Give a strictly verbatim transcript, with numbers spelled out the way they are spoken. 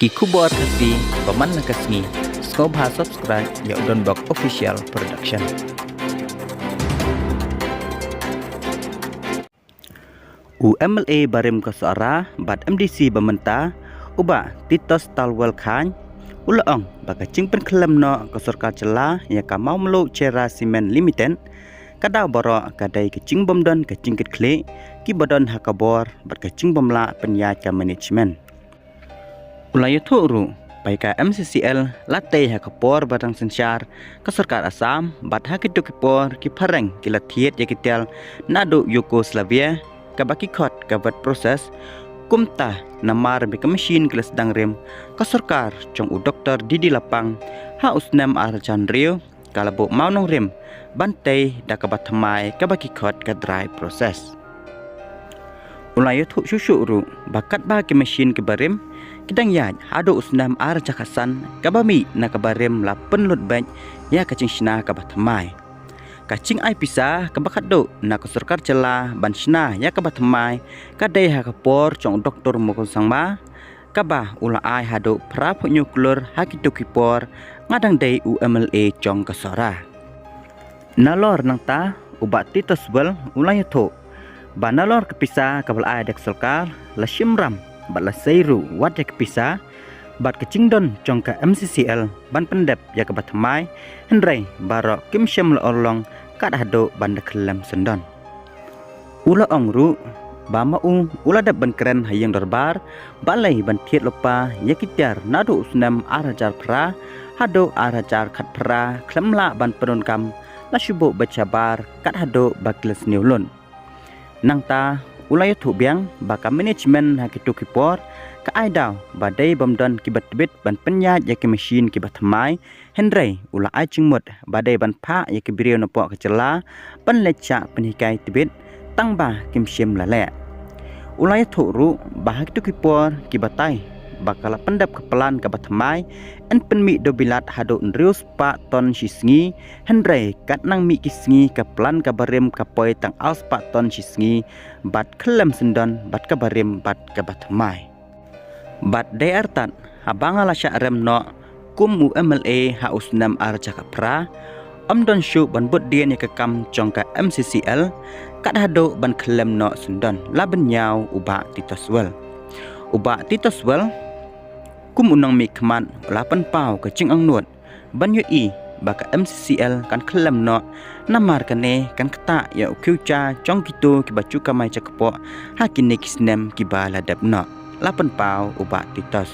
Ki khubor Khasi ba man la ka sngi, sngewbha subscribe ïa u Donbok Official Production. U M L A barim ka Sohra bad M D C ba mynta, u Bah Titus Talwell Chyne, u la ong ba ka jingpynkhyllem noh ka sorkar jylla ïa ka Mawmluh Cherra Cement Limited, ka daw baroh ka dei ka jingbym don ka jingkitkhlieh kiba don ha ka bor bad ka jingbym lah pynïaid ka management. U la ïathuh ruh ba ka M C C L la tei ha ka por ba dang synshar ka sorkar Assam bad ha kito ki por ki phareng ki la thied ïa ki tel naduh Yugoslavia, kaba ki khot ka wet process. Kumta, namar ba ka machine ki la sdang rim, ka sorkar jong u Doktor D D Lapang ha u snem ar hajar hynriew ka la buh mawnongrim ban tei da kaba thymmai, kaba ki khot ka dry process. U la ïathuh shuh shuh ruh ba katba ki machine kiba rim ki dang ïaid haduh u snem ar hajar khatsan, kaba mih na kaba rim la pynlut beit ïa ka jingshna kaba thymmai. Ka jingai pisa kaba khatduh na ka sorkar jylla ban shna ïa kaba thymmai ka dei ha ka por jong u Doktor Mukul Sangma, kaba u la ai haduh phra phew hynñiew klur ha kito ki por nga dang dei u M L A jong ka Sohra. Nalor nangta, u Bah Titus Well u la ïathuh ba nalor ka pisa kaba la ai da ka sorkar, la shim ram bad la sei ruh wat ïa ka pisa, bad ka jingdon jong ka M C C L ban pyndep ïa kaba thymmai, hynrei baroh kim shym la urlong kat haduh ban da khyllem syndon. U la ong ruh ba ma u u la dep ban kren ha ïing dorbar balei ban thied lypa ïa ki tiar naduh u snem ar hajar phra haduh ar hajar khatphra khlem lah ban pyndonkam, la shu buh beit shabar kat haduh ba ki la sniew lut. Nangta, u la ïathuh biang ba ka management ha kito ki por ka ai daw ba dei bym don kiba tbit ban pynïaid ïa ki machine kiba thymmai, hynrei u la ai jingmut ba dei ban phah ïa ki briew napoh ka jylla ban leit shah pynhikai tbit, tangba kim shym la leh. U la ïathuh ruh ba ha kito ki por ki batai ba ka la pyndep ka plan kaba thymmai yn pynmih dewbilat haduh hynriew spah ton shi sngi, hynrei kat nang mih ki sngi ka plan kaba rim ka poi tang ar spah ton shi sngi, bad khyllem syndon bad kaba rim bad kaba thymmai. Bad dei artat, haba nga la shah rem noh kum u M L A ha u snem ar hajar khatphra, ym don shuh ban bud dien ïa ka kam jong ka M C C L kat haduh ban khyllem noh syndon, la bynñiaw u Bah Titus Well. U Bah Titus Well, kum u nongmihkhmat, u la pynpaw ka jingangnud ban ïohi ba ka M C C L kan khyllem noh, namar kane kan ktah ïa u future jong kito kiba ju kamai ja kpoh ha kine ki snem kiba la dep noh, la pynpaw u Bah Titus.